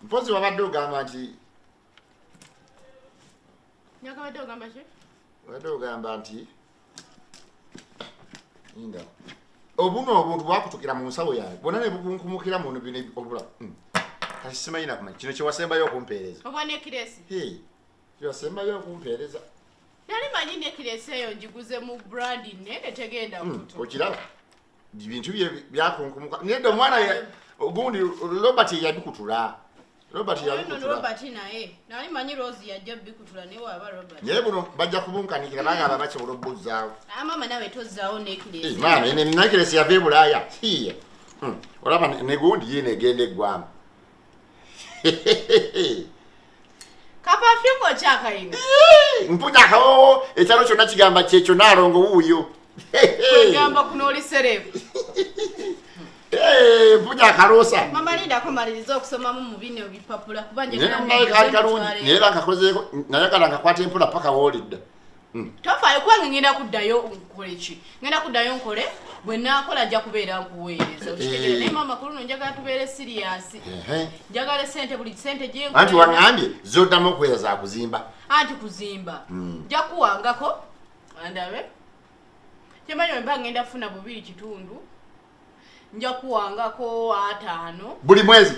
Mpozi wabadde ogamba nti Nyakabadde ogamba ki? Wabadde ogamba nti Inda. Obuno obuntu bwakutukira mu nsawo yange. Bwonna ne bukunkumukira muno bino obula. Kati simanyi na kumanya. Kino kye wasembayo okumpeereza. Obwa nekiresi. Hey. Kye wasembayo okumpeereza. Nali manyi nekiresi eyo njiguze mu brand nnene tegenda kutuka. Okiraba? Bintu bye byakunkumuka. Nedda omwana gundi Robert yabikutula. Robert yabikutula. Robert naye. Nali manyi Rose yajja bikutula naye waba Robert. Naye buno bajja kubunkanikira bagamba basobola obuzzaawo. Ah mama nawe tozzaawo necklace. Eh, mama ene necklace yava e Bulaaya. Hiya. Olaba ne gundi yine egenda eggwamu. Ka perfume okyakayina. Mpunya akawowo ekyalo kyonna kigamba kyekyo naalongo wuuyo. Kwegamba kuno oli serebu. Mpunya akaloosa. Mama Linda akomaliriza okusomamu mu bino ebipapula kuba nje naye kaali kalungi naye era nkakozeeko nayagala nkakwata empola paka woolidda. Tofaayo kubanga ngenda kuddayo nkole ki? Ngenda kuddayo nkole bwe naakola nja kubeera nkuweereza. Okitegeera? Naye maama ku luno njagala tubeere serious. Njagala essente buli ssente gye nkola. Anti waŋŋambye z'oddamu okuweereza za kuzimba. Anti kuzimba. Nja kuwangako andabe. Kyemanyi bwe mba ngenda kufuna 2.5 nja kuwangako 5 buli mwezi.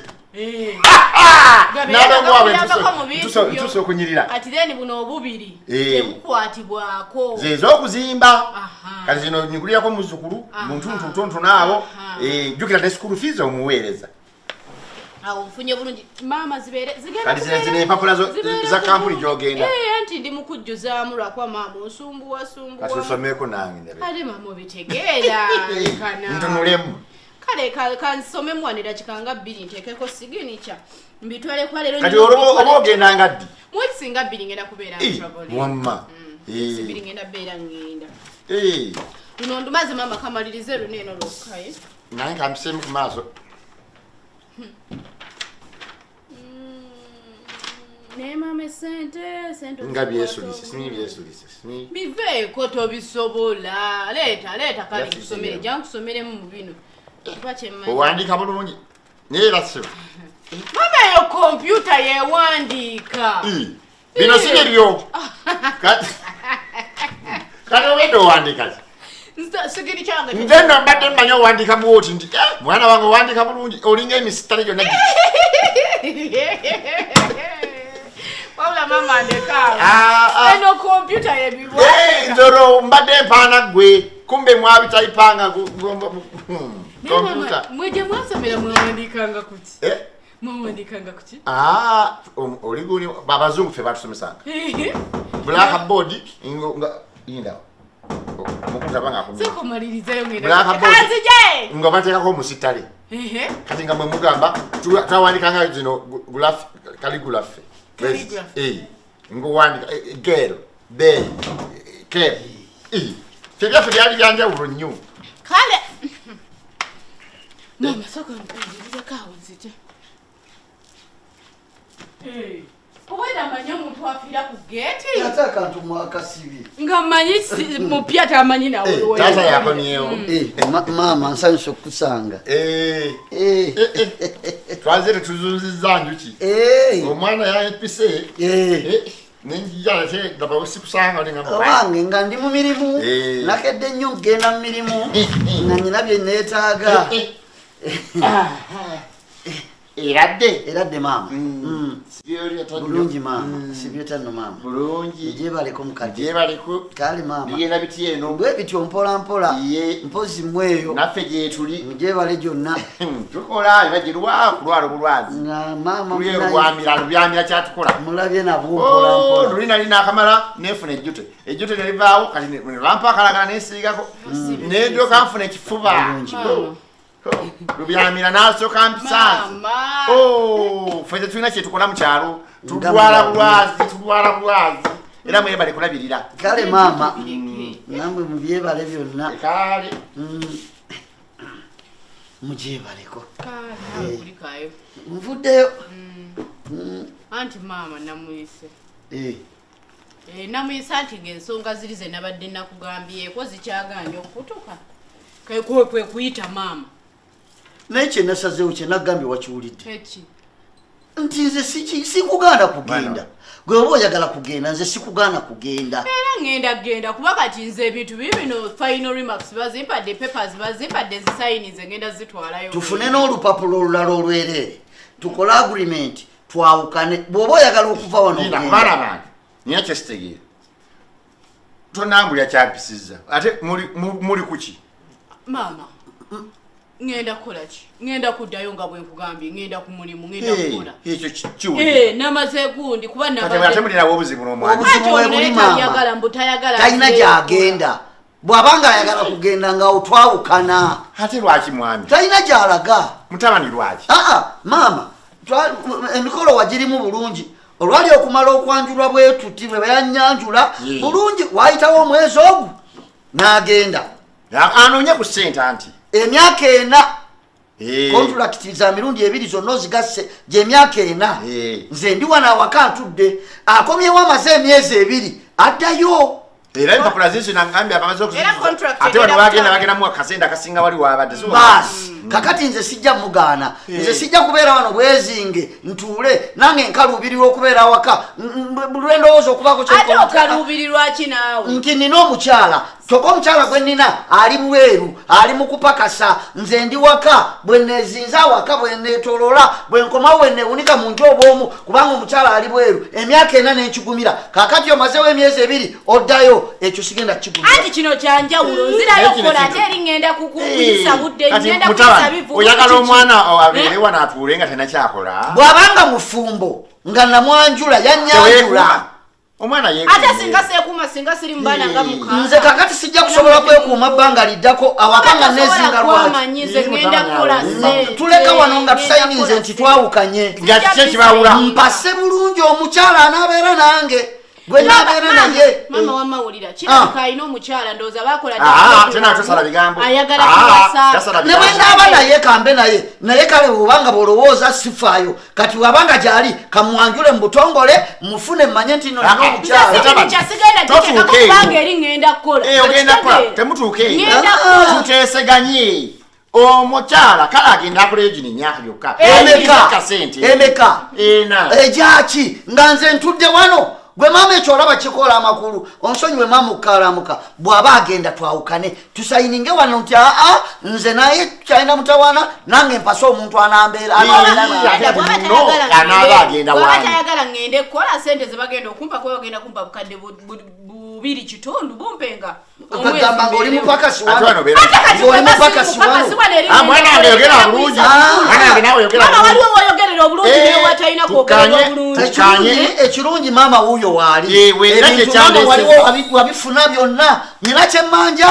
Ntuuse okunyirira. Kati then buno obubiri tebukwatibwako. Ze ez'okuzimba. Kati zino nyigulirako muzzukulu, muntu ntontono awo. Jjukira ne school fees omuweereza. Awo nfunye bulungi. Maama zibeere zigenda. Kati zino empapula za kampuni gy'ogenda. Anti ndi mu kujjuzaamu lwakuba maama osumbuwa sumbuwa. Kati osomeko nange ndabe. Ate maama obitegeera. Ntunulemu. Kale kansomemu wano eddakiika nga 2 nteekeko signature. Mbitwale kwa leero. Kati oba ogenda nga ddi? Mwezi singa 2 ngenda kubeera traveling. Wamma. 2 ngenda beera ngenda. Luno ndumaze maama kamalirize luno eno lwokka. Naye kampiseemu ku maaso. Naye maama essente, sente nga byesulise, simanyi byesulise, simanyi. Biveeko tobisobola. Leeta, leeta kale nkusomere, jja nkusomeremu mu bino. Kuba kye mmanyi. Owandiika bulungi. Naye era ssebo. Maama eyo kompyuta yeewandiika. Bino si bibyo. Kati obedde owandiika ki? Sigiri kyange. Nze nno mbadde mmanyi owandiika bw'oti nti, mwana wange owandiika bulungi, olinga emisitale gyonna gi. Wabula maama ndeka. Eno kompyuta y'ebibwa. Nze olwo mbadde mpaana ggwe, kumbe mwabitayipanga kompyuta. Mwe gye mwasomera mwawandiikanga ku ki? Mwawandiikanga ku ki? Oli guni, abazungu ffe batusomesanga. Blackboard, nga, yinda. Nga bateekako omusitale. Kati nga mwe mugamba twawandikanga zino calligraphy. Ng'owandika girl, be, cap. Ffe byaffe byali bya njawulo nnyo. Kale. Mama sooka nzirizeko awo nzije. Obwedda mmanyi omuntu afiira ku geeti. Ate akantu mwakasibye. Nga mmanyi mupya tamanyi nawe. Taata yakomyewo. Maama nsanyuse okukusanga. Twaze tetuzunzizza njuki. Omwana yayepise. Nenjija ate ndaba sikusanga oli nga Owange nga ndi mu mirimu. Nakedde nnyo ngenda mu mirimu. Nga nnina bye neetaaga. Eradde. Eradde maama. Bulungi maama. Sibyota nno maama. Bulungi. Gyebaleko mukadde. Gyebaleko. Kale maama. Bigenda biti eno. Bwe bityo mpola mpola. Mpozi mmweyo. Naffe gyetuli. Gyebale gyonna. Tukola era gye kulwala obulwazi. Nga maama Tuli lwamira, lubyamira kyatukola. Mulabye nabwo mpola mpola. Luli nali naakamala neefuna ejjute. Ejjute ne livaawo kati ne bampa akalagala nensiigako. Nendyoka nfuna ekifuba. Lubyamira n'asooka mpisanze. Ffe tetulina kye tukola mu kyalo. Tulwala bulwazi, tulwala bulwazi. Era mwebale kulabirira. Kale maama. Namwe mubyebale byonna. Kale. Mugyebaleko. Kale, kulikayo. Nvuddeyo. Anti maama namuyise. Namuyise anti ng'ensonga ziri ze nabadde nakugambyeko zikyagaanye okutuka. Kwe kuyita maama. Naye kye nasazeewo kye nagambye wakiwulidde. Eki? Nti nze sikugaana kugenda. Gwe oba oyagala kugenda, nze sikugaana kugenda. Era ngenda genda kuba kati nze ebintu bibino final remarks bazimpadde, papers bazimpadde, zisayinize ngenda zitwalayo. Tufune n'olupapula olulala olwereere, tukole agreement, twawukane. Bw'oba oyagala okuva wano Nina, ogenda. baana bange, nina kyesitegeera. Tonambulira kyampisizza. Ate muli kuki? Maama, ngenda kukola ki? Ngenda kuddayo nga bwe nkugambye, ngenda ku mulimu, ngenda kukola. Ekyo kiwulira. Namaze gundi kuba Kati nabadde- ate mulinawo obuzibu n'omwana. Obuzibu Ate bwe ono buli naye maama. tayagala, mbu tayagala Talina nze gy'agenda. Bw'abanga ayagala kugenda nga otwawukana. Ate lwaki mwami? Talina gy'alaga. Mutabani lwaki? Aa, maama, emikolo wagirimu bulungi. Olwali okumala okwanjulwa bwe tuti bwe bayanyanjula bulungi, waayitawo omwezi ogwo n'agenda. Anoonye ku ssente anti. Emyaka 4. Contract za mirundi 2 zonna ozigasse gy'emyaka 4. Nze ndi wano awaka ntudde, akomyewo amaze emyezi 2 addayo. Era empapula zizo nangambye abamaze okuzizuza. Era contract Ate wano egenda bagenda kutandika. bagenda muwa akasente akasinga wali waabadde. So Baasi, kakati nze sijja mugaana. Nze sijja kubeera wano bwezinge ntuule nange nkaluubirirwa okubeera awaka. Lwe ndowooza okubaako kye Ate nkola. okaluubirirwa ki naawe? Nti nina omukyala, kyokka omukyala gwe nnina ali bweru, ali mu kupakasa. Nze ndi waka, bwe neezinza awaka, bwe neetooloola, bwe nkomawo, bwe neewunika mu nju obw'omu, kubanga omukyala ali bweru. Emyaka 4 n'enkigumira. Kaakati omazeewo emyezi 2 oddayo, ekyo sigenda kukigumira. Anti kino kya njawulo, nzirayo Naye kino okukola, kintu. ate eri ŋŋenda kuyisa budde, Kati ŋŋenda mutabani, kuyisa bivu, oyagala kiki? omwana abeere wano atuule nga tannakyakola? Bw'abanga mufumbo nga namwanjula, yannyanjula. Teweekuuma. Omwana yeekuumye. Ate singa seekuuma, singa siri mu baana nga mukaaga. Nze kakati sijja kusobola kwekuuma bbanga liddako awaka nga Tosobola neezinga lwaki. kwamanyi, nze ŋŋenda kukola ssente. Tuleka wano nga Ŋŋenda tusayinize kukola nti ssente. twawukanye. Nga kiki ekibawula? Mpase bulungi omukyala anaabeera nange. Gwe naabeera naye. Maama wamawulira, kirabika alina omukyala, ndowooza baakola Ate nawe tosala bigambo. Ayagala kuwasa. Tasala Ne bwe bigambo. naaba naye kambe naye, naye kale bw'obanga bw'olowooza sifaayo. Kati bw'abanga gy'ali, kamwanjule mu butongole, mufune mmanye nti nno nina omukyala. Nze Mutabani, kyasigenda totuuka giteekako eyo. kubanga eri ŋŋenda kukola. Ogenda kukola, Okitegeera? temutuuka eyo. Ŋŋenda kukola. Tuteeseganye. Omukyala kale agenda akoleyo gino emyaka gyokka. Emeka? Akasente. Emeka? Ena. Egyaki? Nga nze ntudde wano. Gwe maama ekyo olaba kikola amakulu. Onsonyiwe maama okukaalamuka. Bw'aba agenda twawukane. Tusayininge wano nti aa, nze naye kyalina mutawaana, nange mpase omuntu anambeera, anabeera nange. Ate Bw'aba no, tayagala anaaba ŋŋende, agenda bw'aba wange. tayagala ŋŋende kukola ssente ze bagenda okumpa, kuba bagenda kumpa bukadde 2.5 bumpenga. Okagamba ng'oli mupakasi Ate wano. wano beera. Ate kati Ng'oli bwe basi mupakasi mupakasi wano. wano eri Mwana wange yogera bulungi. Mwana wange naawe yogera Maama, bulungi. waliwo woyogerera obulungi, naye watalina kwogerera obulungi. Tukanye. Ekirungi maama wuuyo waali. We, era Ebintu kye kyandeese. maama waliwo wabifuna byonna. Nina kye mmanja.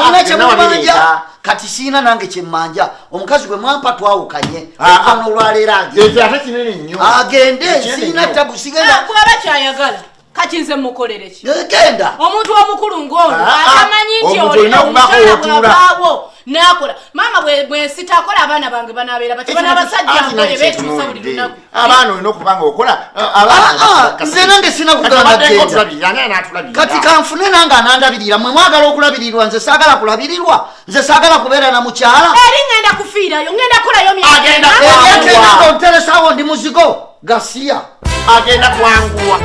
Nina kye Byonna mmanja. wabireeta. Kati siina nange kye mmanja. Omukazi gwe mwampa twawukanye. Okuva n'olwaleero agende. Ekyo ate kinene nnyo. Agende, Ekinene siina nnyo. tabu, sigenda. Bw'aba kyayagala, kati nze mukolere ki? Genda. Omuntu omukulu ng'ono atamanyi nti Omuntu olina olina okubaako omukyala w'otuula. bw'avaawo n'akola. Maama bwe nsitakola abaana bange banaabeera batya? Bano abasajja Anti nkole nange beetuusa buli kyetunuulidde. lunaku. Abaana olina okuba ng'okola, abaana bakasente. Nze nange sina Kati kugamba obadde genda. ng'otulabirira, ani anaatulabirira? Kati kanfune nange anandabirira. Mwe mwagala okulabirirwa, nze saagala kulabirirwa. Nze saagala kubeera na mukyala. Eri ŋŋenda kufiirayo, ŋŋenda kukolayo myaka Agenda ena. kwanguwa. Emyaka ena ng'onteresaawo ndi muzigo. Gasiya. Agenda kwanguwa.